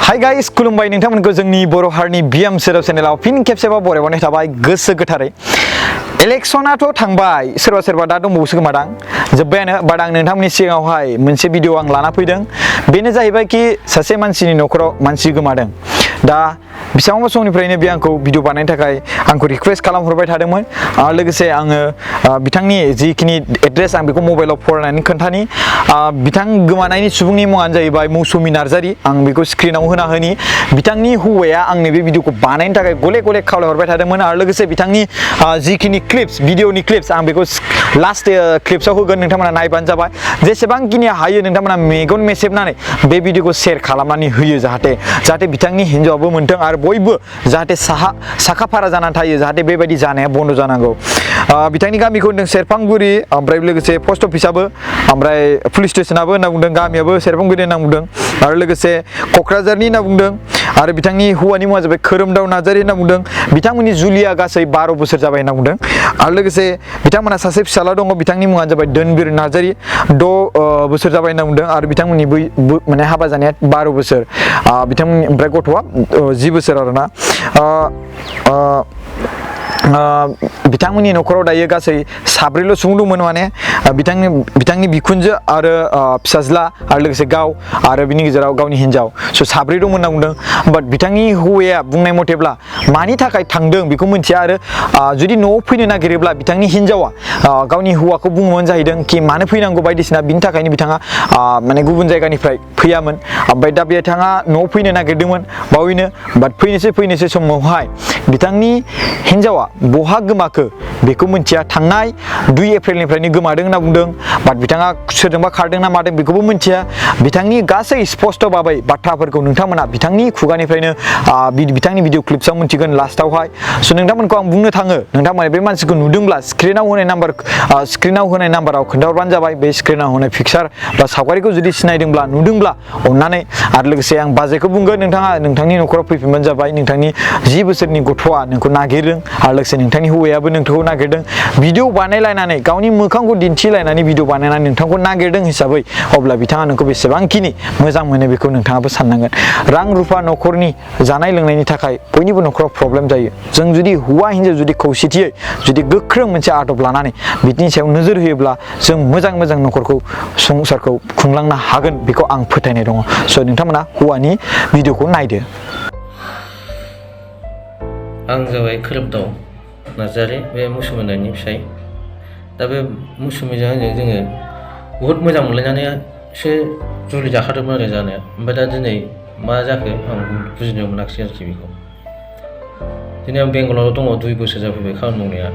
Hi guys खुलुमबाय नोंथांमोनखौ जोंनि बर' हारिनि बिएम सोदोब चेनेलाव फिन खेबसेबाव बरायबावनाय थाबाय गोसो गोथारै। इलेक्शनाथ' थांबाय सोरबा सोरबा दा दंबावोसो खोमादां जोब्बायानो बाट आं नोंथांमोननि सिगाङावहाय मोनसे भिडिअ आं लाना फैदों। बेनो जाहैबाय कि सासे मानसिनि न'खराव मानसि गोमादों। दा बेसेबांबा समनिफ्रायनो बे आंखौ भिडिअ बानायनो थाखाय आंखौ रिक्वेस्ट खालामहरबाय थादोंमोन। लोगोसे आङो बिथांनि जिखिनि एड्रेस आं बेखौ मबाइलाव फरायनानै खोन्थानि। बिथां गोमानायनि सुबुंनि मुङानो जाहैबाय मौसुमि नार्जारी। आं बेखौ स्क्रिनाव होना होनि। बिथांनि हौवाया आंनो बे भिडिअखौ बानायनो थाखाय गले गले खावलायहरबाय थादोंमोन आरो लोगोसे बिथांनि जिखिनि क्लिप्स भिडिअनि क्लिप्स आं बेखौ लास्ट क्लिप्सआव होगोन, नोंथांमोना नायबानो जाबाय। जेसेबांखिनि हायो नोंथांमोना मेगन मेसेबनानै बे भिडिअखौ शेयार खालामनानै होयो जाहाथे बिथांनि हिन्जावाबो मोनथों आरो बयबो जाहाथे साखा फारा जानानै थायो, जाहाथे बेबायदि जानाया बन्द जानांगौ। बिथांनि गामिखौ होनदों सेरफांगुरि, ओमफ्राय लोगोसे पस्ट अफिसाबो, ओमफ्राय पुलिस स्टेसनाबो होनना बुंदों, गामियाबो सेरफांगुरि होनना बुंदों आरो लोगोसे क'क्राझारनि होनना बुंदों आरो बिथांनि हौवानि मुङा जाबाय खोरोमदाव नार्जारी होनना बुंदों। बिथांमोननि जुलिया गासै 12 बोसोर जाबाय होनना बुंदों आरो लोगोसे बिथांमोनहा सासे फिसाला दङ, बिथांनि मुङानो जाबाय दोनबिर नार्जारी, 6 बोसोर जाबाय होनना बुंदों आरो बिथांमोननि माने हाबा जानाया 12 बोसोर, बिथांमोननि ओमफ्राय गथ'आ 10 बोसोर आरोना। बिथांमोननि न'खराव दायो गासै 7 सुबुं दंमोन, माने बिथांनि बिखुनजो आरो फिसाज्ला आरो लोगोसे गाव आरो बिनि गेजेराव गावनि हिन्जाव, 7 दंमोन होनना बुंदों। बाट बिथांनि हौवाया बुंनाय मथेब्ला मानि थाखाय थांदों बेखौ मिथिया आरो जुदि न'आव फैनो नागिरोब्ला बिथांनि हिन्जावा गावनि हौवाखौ बुङोमोन जाहैदों कि मानो फैनांगौ बायदिसिना, बिनि थाखायनो बिथाङा माने गुबुन जायगानिफ्राय फैयामोन। ओमफ्राय दा बिथाङा न'आव फैनो नागिरदोंमोन बावैनो, बाट फैनोसै समावहाय बिथांनि हिन्जावा बहा गोमाखो बेखौ मिथिया। थांनाय 2 एप्रिलनिफ्रायनो गोमादों होनना बुंदों, बाट बिथाङा सोरजोंबा खारदों ना मादों बेखौबो मिथिया। बिथांनि गासै स्पष्ट भाबै बाथ्राफोरखौ नोंथांमोना बिथांनि खुगानिफ्रायनो बिथांनि भिडिअ क्लिप्सआव मिथिगोन लास्टावहाय। स' नोंथांमोनखौ आं बुंनो थाङो, नोंथांमोना बे मानसिखौ नुदोंब्ला स्क्रिनाव होनाय नाम्बाराव खोन्थाहरबानो जाबाय। बे स्क्रिनाव होनाय पिक्सार बा सावगारिखौ जुदि सिनायदोंब्ला नुदोंब्ला अननानै, आरो लोगोसे आं बाजैखौ बुंगोन, नोंथाङा नोंथांनि न'खराव फैफिनबानो जाबाय। नोंथांनि 10 बोसोरनि गथ'आ नोंखौ नागिरदों आरो लोगोसे नोंथांनि हौवायाबो नोंथांखौ नागिरदों। भिडिअ बानायलायनानै गावनि मोखांखौ दिन्थिलायनानै भिडिअ बानायनानै नोंथांखौ नागिरदों हिसाबै अब्ला बिथाङा नोंखौ बेसेबांखिनि मोजां मोनो बेखौ नोंथाङाबो साननांगोन। रां रुफा, न'खरनि जानाय लोंनायनि थाखाय बयनिबो न'खराव प्रब्लेम जायो। जों जुदि हौवा हिन्जाव जुदि खौसेथियै जुदि गोख्रों मोनसे आदब लानानै बिनि सायाव नोजोर होयोब्ला जों मोजां न'खरखौ संसारखौ खुंलांनो हागोन, बेखौ आं फोथायनाय दङ। स' नोंथांमोना हौवानि भिडिअखौ नायदो। आं जाबाय kwrwmdaow नार्जारी, बे मौसुमि होननायनि फिसाय। दा बे मौसुमिजों आंजों जोङो बहुद मोजां मोनलायनानैसो जुलि जाखादोंमोन आरो जानाया। ओमफ्राय दा दिनै मा जाखो आं बुजिनो मोनाखिसै आरोखि बेखौ। दिनै आं बेंगालराव दङ, 2 बोसोर जाफैबाय खामानि मावनाया।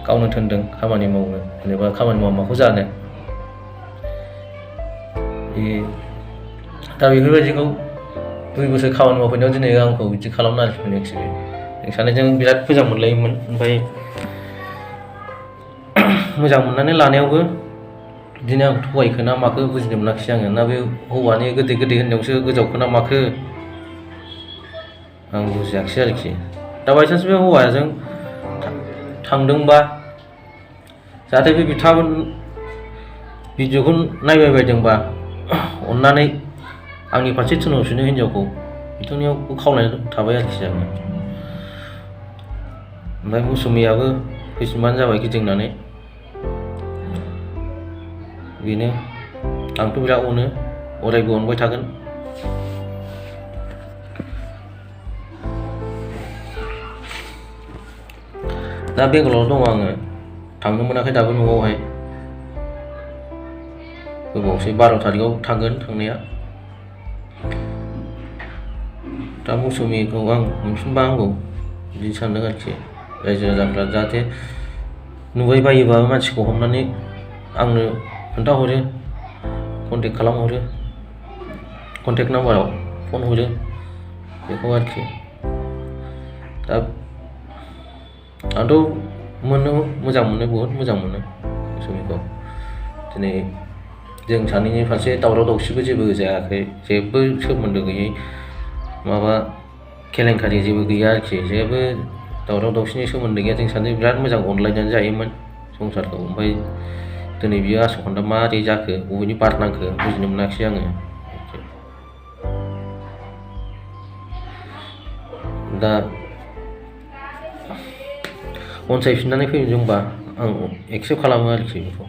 गावनो थिनदों खामानि मावनो, जेनेबा खामानि मावा माखौ जानो। दा बेफोरबायदिखौ 2 बोसोर खामानि मावफैनायाव दिनै आंखौ बिदि खालामनो आरोखि बे। जों सानैजों बिराद मोजां मोनलायोमोन। ओमफ्राय मोजां मोननानै लानायावबो बिदिनो आं थगायखो ना माखो बुजिनो मोनाखिसै आङो, ना बे हौवानि गोदै होननायावसो गोजावखो ना माखो आं बुजियाखिसै आरोखि। दा बायसान्स बे हौवाजों थांदोंबा जाहाथे बे बिथाङाबो भिडिअखौ नायबाय बायदोंबा अननानै आंनि फारसे थिनहरफिनो हिन्जावखौ, बिथांनियाव खावलायनाय थाबाय आरोखि आङो। ओमफ्राय मौसुमियाबो फैफिनबानो जाबाय गिदिंनानै। बेनो, आंथ' बिराद अनो, अरायबो अनबाय थागोन। दा बेंगालराव दङ आङो, थांनो मोनाखै दाबो न'आवहाय। गोबावसै, 12 थारिखआव थांगोन थांनाया। दा मौसुमिखौ आं मोनफिनबा हामगौ बिदि सानदों आरोखि। रायजो राजाफ्रा जाहाथे नुबाय बायोबा मानसिखौ हमनानै आंनो खोन्थाहरो, कन्टेक्ट खालामहरो, कन्टेक्ट नाम्बाराव फन हरो, बेखौ आरोखि। दा आंथ' मोजां मोनो, बहुद मोजां मोनो मौसुमिखौ। दिनै जों सानैनि फारसे दावराव दावसिबो जेबो जायाखै, जेबो सोमोन्दो गैयै माबा केलेंकारि जेबो गैया आरोखि। जेबो दावराव दावसिनि सोमोन्दो गैया। जों सानैजों बिराद मोजां अनलायनानै जायोमोन संसारखौ। ओमफ्राय दिनै बियो आस'खान्दा मारै जाखो, बबेनि बार नांखो बुजिनो मोनाखिसै आङो। दा अनसायफिननानै फैदोंबा आं एक्सेप्ट खालामो आरोखि बेखौ